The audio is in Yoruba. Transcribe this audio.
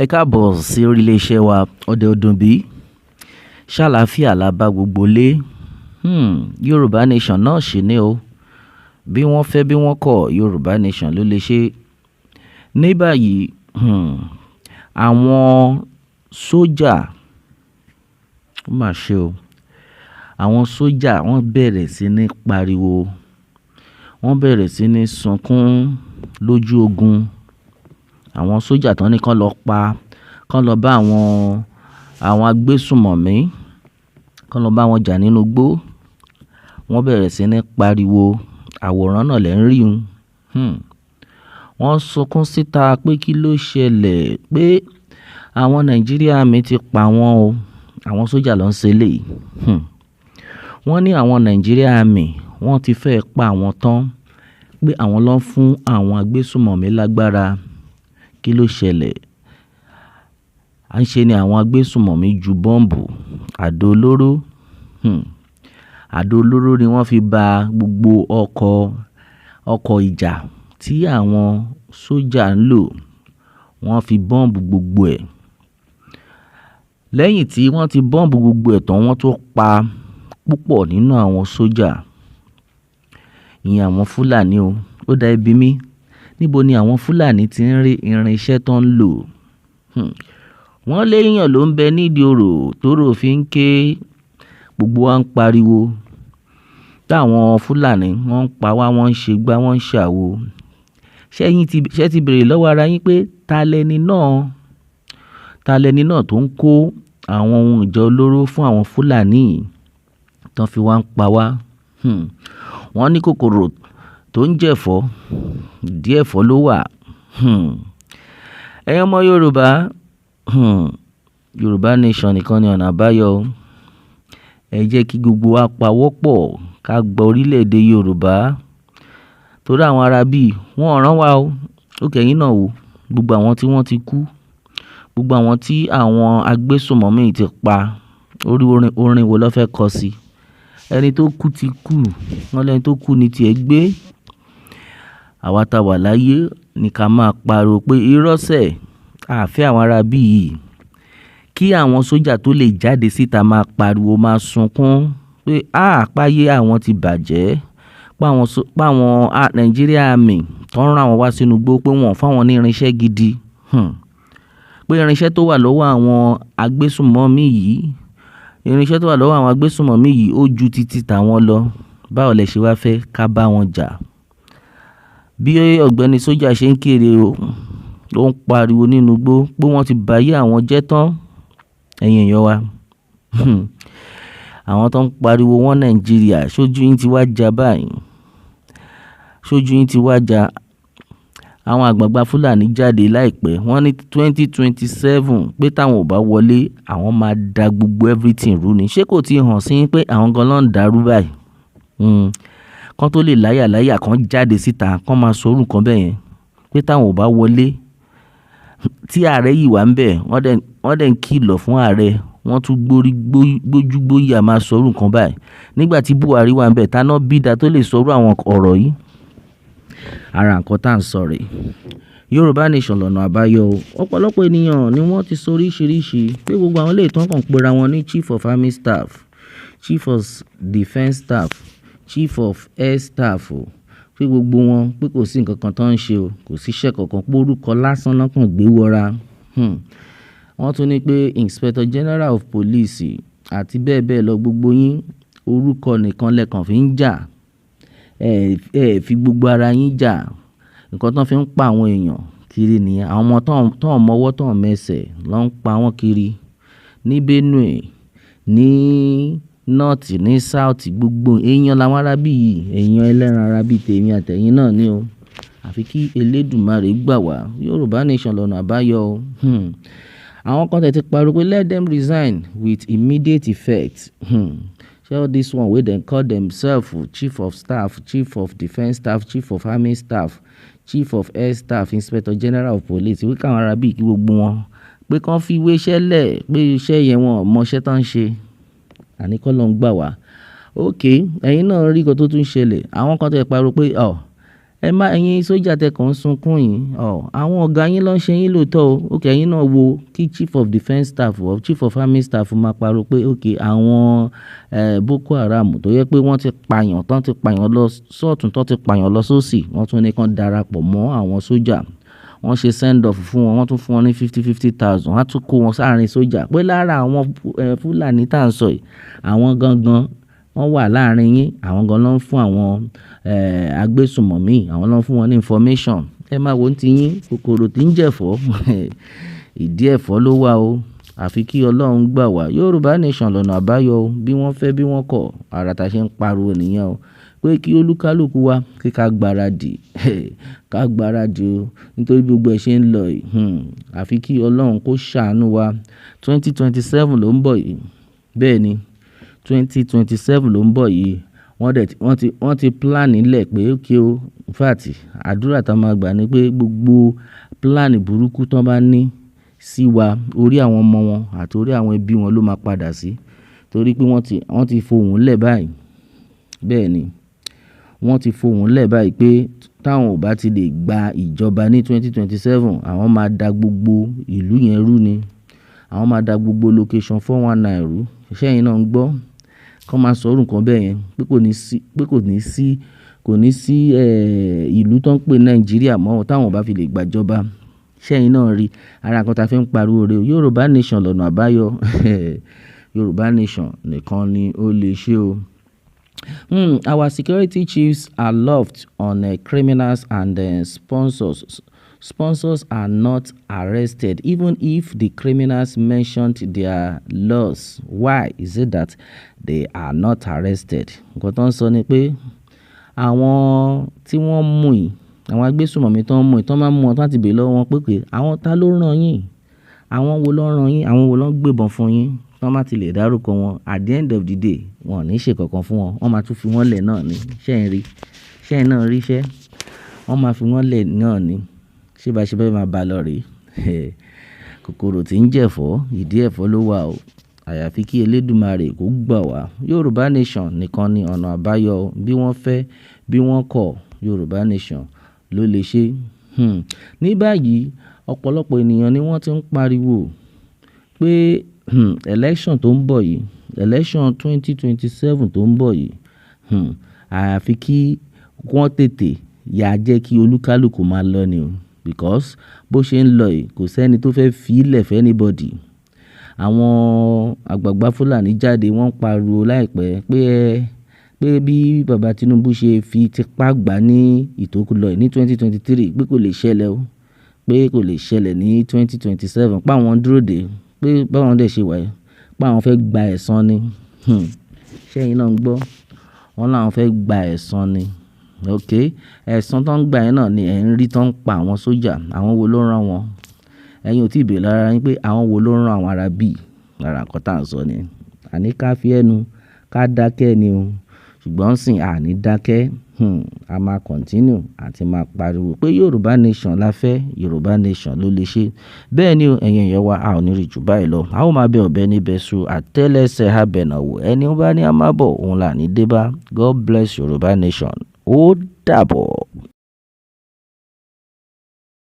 Ẹ káàbọ̀ sí orí iléeṣẹ́ wa Ọdẹ Ọdún bí. Ṣàlàáfíà la bá gbogbo lé. Yorùbá Nation náà ṣì ní o. Bí wọ́n fẹ́ bí wọ́n kọ̀, Yorùbá Nation ló lè ṣe. Ní báyìí, àwọn sójà, ó mà ṣe o. Àwọn sójà wọ́n bẹ̀rẹ̀ sí ní pariwo. Wọ́n bẹ̀rẹ̀ sí ní sunkún lójú ogun. Àwọn sójà tán ní kí wọ́n lọ pa, kí wọ́n lọ bá àwọn agbésùnmọ̀mí, kí wọ́n lọ bá wọn jà nínú igbó. Wọ́n bẹ̀rẹ̀ sí ní pariwo. Àwòrán náà lẹ́ ń rí un. Wọ́n sunkún síta pé kí ló ṣẹlẹ̀, pé àwọn Nàìjíríà Army ti pa wọ́n o. Àwọn sójà ló ń ṣe eléyìí. Wọ́n ní àwọn Nàìjíríà Army wọ́n ti fẹ́ pa àwọn tán, pé àwọn ló ń fún àwọn agbésùnmọ̀mí lágbára. Kí ló ṣẹlẹ̀? À ń ṣe ni àwọn agbésùnmọ̀mí ju bọ́ǹbù, àdó olóró. Àdó olóró ni wọ́n fi ba gbogbo ọkọ̀ ìjà tí àwọn sójà ń lò. Wọ́n fi bọ́ǹbù gbogbo ẹ̀. Lẹ́yìn tí wọ́n ti bọ́ǹbù gbogbo ẹ̀ tán, wọ́n tún pa púpọ̀ nínú àwọn sójà. Ìyẹn àwọn Fúlàní o. Ó dá ẹbí mi. Níbo ni àwọn Fúlàní tí ń rí irinṣẹ́ tó ń lò? Wọ́n léèyàn ló ń bẹ nídìí orò tóró fi ń ké. Gbogbo wa ń pariwo. Táwọn Fúlàní wọ́n ń pa wá, wọ́n ń ṣe gbá, wọ́n ń ṣàwo. Ṣé ẹ̀yin ti, ṣé ẹ ti béèrè lọ́wọ́ ara yín pé ta lẹni náà? Ta lẹni náà tó ń kó àwọn ohun ìjà olóró fún àwọn Fúlàní yìí tó fi wá ń pa wá? Wọ́n ní kòkòrò tó ń jẹ̀fọ́, ìdí ẹ̀fọ́ ló wà. Ẹ̀yin ọmọ Yorùbá, Yorùbá Nation nìkan ni ọ̀nà àbáyọ. Ẹ jẹ́ kí gbogbo wa pawọ́pọ̀ ká gba orílẹ̀-èdè Yorùbá. Torí àwọn ará bí wọ́n ò rán wa o. Okay ẹ̀yin náà wò, gbogbo àwọn tí wọ́n ti kú, gbogbo àwọn tí àwọn agbésùnmọ̀mí ti pa, orí orin wo ló fẹ́ kọ sí? Ẹni tó kú ti kú. Wọ́n lẹ́ni tó kú ní tí ẹ gbé. Àwa tá wà láyé ní ká máa pariwo pé irọ́ sẹ̀, a fẹ́ àwọn ará bí yìí. Kí àwọn sójà tó lè jáde síta máa pariwo, máa sunkún pé à páyé àwọn ti bàjẹ́. Pé àwọn, Nàìjíríà Army tó ń rán àwọn wá sínú igbó pé wọ́n ò fún àwọn ní irinṣẹ́ gidi. Pé irinṣẹ́ tó wà lọ́wọ́ àwọn agbésùnmọ̀mí yìí, irinṣẹ́ tó wà lọ́wọ́ àwọn agbésùnmọ̀mí yìí ó ju titi tàwọn lọ. Báwo lẹ ṣe wá fẹ́ ká bá wọn jà? Bí ọ̀gbẹ́ni sójà ṣe ń kéré o, ló ń pariwo nínú igbó pé wọ́n ti bá ayé àwọn jẹ́ tán. Ẹ̀yin èèyàn wa. Àwọn tó ń pariwo wọ́n Nàìjíríà, ṣojú yín ti wá ja báyìí. Ṣojú yín ti wá ja. Àwọn àgbàgbà Fúlàní jáde láìpẹ́. Wọ́n ní 2027 pé táwọn ò bá wọlé, àwọn máa da gbogbo everything rú ni. Ṣé kò ti hàn sí yín pé àwọn gan ló ń dàrú báyìí? Kán tó lè láyà láyà kan jáde síta, kán máa sọ orúkọ bẹ́ẹ̀ yẹn pé táwọn ò bá wọlé, tí ààrẹ yìí wà níbẹ̀, wọ́n dẹ̀ ń kìlọ̀ fún ààrẹ. Wọ́n tún gbórí gbójú gbóyà máa sọ orúkọ báyìí. Nígbà tí Buhari wà níbẹ̀, taná bí dá tó lè sọ irú àwọn ọ̀rọ̀ yìí. Ara nǹkan tá ń sọ rè. Yorùbá Nation lọ̀nà àbáyọ o. Ọ̀pọ̀lọpọ̀ ènìyàn ni wọ́n ti sọ oríṣìíríṣìí pé gbogbo àwọn eléyìí tó ń kàn pera wọn ní Chief of Army Staff, Chief of Defence Staff, Chief of Air Staff o. Pé gbogbo wọn pé kò sí nǹkan kan tó ń ṣe o, kò sí iṣẹ́ kankan, pé orúkọ lásán náà kàn gbé wọra. Wọ́n tún ní pé Inspector General of Police àti bẹ́ẹ̀ bẹ́ẹ̀ lọ gbogbo yín orúkọ nìkan lẹ́kàn fi ń jà. Ẹ fi gbogbo ara yín jà. Ǹkan tó fi ń pa àwọn èèyàn kiri nìyẹn. Àwọn ọmọ tó ń mọwọ́ tó ń mẹsẹ̀ ló ń pa wọ́n kiri. Ní Benue, ní North, ní South, gbogbo èèyàn làwọn ará bí yìí. Èèyàn ẹlẹ́ran ara bí tèmi àtẹ̀yìn náà ni o. Àfi kí Elédùmarè gbà wá. Yorùbá Nation lọ̀nà àbáyọ o. Àwọn kan tẹ̀ ti pariwo pé let them resign with immediate effect. Ṣé all this one wey dem call themselves Chief of Staff, Chief of Defence Staff, Chief of Army Staff, Chief of Air Staff, Inspector General of Police, wí káwọn ará bí kí gbogbo wọn pé kí wọ́n fi ìwé iṣẹ́ lẹ̀, pé iṣẹ́ yẹn wọn ò mọ iṣẹ́ tó ń ṣe. Àní kọ́ ló ń gbà wá. Okay, ẹ̀yin náà rí nǹkan tó tún ṣẹlẹ̀. Àwọn kan tẹ̀ pariwo pé ọ̀ Ẹ má, ẹ̀yin sójà tẹ kàn ń sunkún yìí. Ọ̀, àwọn ọ̀gá yín ló ń ṣe yín lóòótọ́ o. Okay, ẹ̀yin náà wo kí Chief of Defence Staff or Chief of Army Staff máa pariwo pé okay, àwọn Boko Haram tó jẹ pé wọ́n ti pààyàn, tán ti pààyàn lọ sọ́ọ̀tún, tán ti pààyàn lọ sóṣì, wọ́n tún ní kí wọ́n darapọ̀ mọ́ àwọn sójà. Wọ́n ṣe send off fún wọn, wọ́n tún fún wọn ní fifty fifty thousand, wọ́n á tún kó wọn sáàrin sójà. Pé lára àwọn Fúlàní tí à ń sọ yìí, àwọn gangan wọ́n wà láàrin yín, àwọn gan ló ń fún àwọn agbésùnmọ̀mí, àwọn ló ń fún wọn ní information. Ẹ máa wo ní ti yín, kòkòrò tí ń jẹ̀fọ́, ìdí ẹ̀fọ́ ló wà o. Àfi kí Ọlọ́run gbà wá. Yorùbá nation lọ̀nà àbáyọ o. Bí wọ́n fẹ́ bí wọ́n kọ̀, ara ta ṣe ń pariwo nìyẹn o. Pé kí olúkálùkù wa kí ká gbaradì, ká gbaradì o. Nítorí bí gbogbo ẹ ṣe ń lọ yìí, àfi kí Ọlọ́run kó ṣàánú wa. 2027 ló ń bọ̀ yìí. Bẹ́ẹ̀ ni, 2027 ló ń bọ̀ yìí. Wọ́n dẹ̀ ti, wọ́n ti, wọ́n ti plan nílẹ̀ pé okay o. In fact, àdúrà tí a máa gbà ni pé gbogbo plan burúkú tó bá ní sí wa, orí àwọn ọmọ wọn àti orí àwọn ẹbí wọn ló máa padà sí. Torí pé wọ́n ti fohùn lẹ̀ báyìí. Bẹ́ẹ̀ ni, wọ́n ti fohùn lẹ̀ báyìí pé táwọn ò bá ti lè gba ìjọba ní 2027, àwọn máa da gbogbo ìlú yẹn rú ni. Àwọn máa da gbogbo location 419 rú. Ṣé ẹ̀yin náà ń gbọ́? Kọ́ máa sọ orúkọ bẹ́ẹ̀ yẹn pé kò ní sí, pé kò ní sí, kò ní sí ìlú tó ń pè Nàìjíríà mọ́ táwọn ò bá fi lè gba ìjọba. Ṣé ẹ̀yin náà rí? Ara nǹkan tí a fi ń pariwo rè o. Yorùbá nation lọ̀nà àbáyọ. Yorùbá nation nìkan ni ó lè ṣe o. Our security chiefs are aloft on criminals and sponsors. Sponsors are not arrested even if the criminals mentioned their laws. Why is it that they are not arrested? Nǹkan tó ń sọ ni pé àwọn tí wọ́n mú yìí, àwọn agbésùnmọ̀mí tó ń mú yìí, tó máa ń mú wọn, tó bá ti béèrè lọ́wọ́ wọn pé pé àwọn ta ló rán yín? Àwọn wo ló rán yín? Àwọn wo ló ń gbébọn fún yín? Tí wọ́n bá ti lè dárúkọ wọn, at the end of the day, wọ́n ò ní ṣe kankan fún wọn. Wọ́n máa tún fi wọ́n lẹ̀ náà ni. Ṣé ẹ̀ ń rí? Ṣé ẹ̀yin náà rí iṣẹ́? Wọ́n máa fi wọ́n lẹ̀ náà ni. Ṣé bá ṣe fẹ́ máa bá lọ rè? Kòkòrò tí ń jẹ̀fọ́, ìdí ẹ̀fọ́ ló wà o. Àyàfi kí Elédùmarè kó gbà wá. Yorùbá nation nìkan ni ọ̀nà àbáyọ. Bí wọ́n fẹ́, bí wọ́n kọ̀, Yorùbá nation ló lè ṣe. Ní báyìí, ọ̀pọ̀lọpọ̀ ènìyàn ni wọ́n ti ń pariwo pé election tó ń bọ̀ yìí, election 2027 tó ń bọ̀ yìí, àyàfi kí wọ́n tètè yà jẹ́ kí olúkálùkù máa lọ ni o. Because bó ṣe ń lọ yìí, kò sí ẹni tó fẹ́ fi í lẹ̀ fún anybody. Àwọn àgbààgbà Fúlàní jáde, wọ́n ń pariwo láìpẹ́ pé ẹ, pé bí bàbá Tinubu ṣe fi tipá gbà ní ìtókù lọ yìí ní 2023 pé kò lè ṣẹlẹ̀ o. Pé kò lè ṣẹlẹ̀ ní 2027. Pé àwọn dúró dè, pé báwọn dẹ̀ ṣe wà yìí, pé àwọn fẹ́ gba ẹ̀san ni. Ṣé ẹ̀yin náà ń gbọ́? Wọ́n láwọn fẹ́ gba ẹ̀san ni. Okay, ẹ̀san tó ń gba yẹn náà ni ẹ̀ ń rí tó ń pa àwọn sójà. Àwọn wo ló rán wọn? Ẹ̀yin ò tí ì béèrè lára yín pé àwọn wo ló rán àwọn ará bí? Lára nǹkan tí à ń sọ ni. Àní ká fi ẹnu, ká dákẹ́ ni o. Ṣùgbọ́n sìn, a ní dákẹ́. A máa continue àti máa pariwo pé Yorùbá nation la fẹ́, Yorùbá nation ló lè ṣe. Bẹ́ẹ̀ ni o, ẹ̀yin èèyàn wa, a ò ní rí jù báyìí lọ. A ó máa bẹ ọ̀bẹ níbẹ̀ ṣu àtẹ́lẹsẹ̀ a bẹ̀nà wò. Ẹni ó bá ní a máa bọ̀, òun là ní dé bá. God bless Yorùbá nation. Ó dàbọ̀.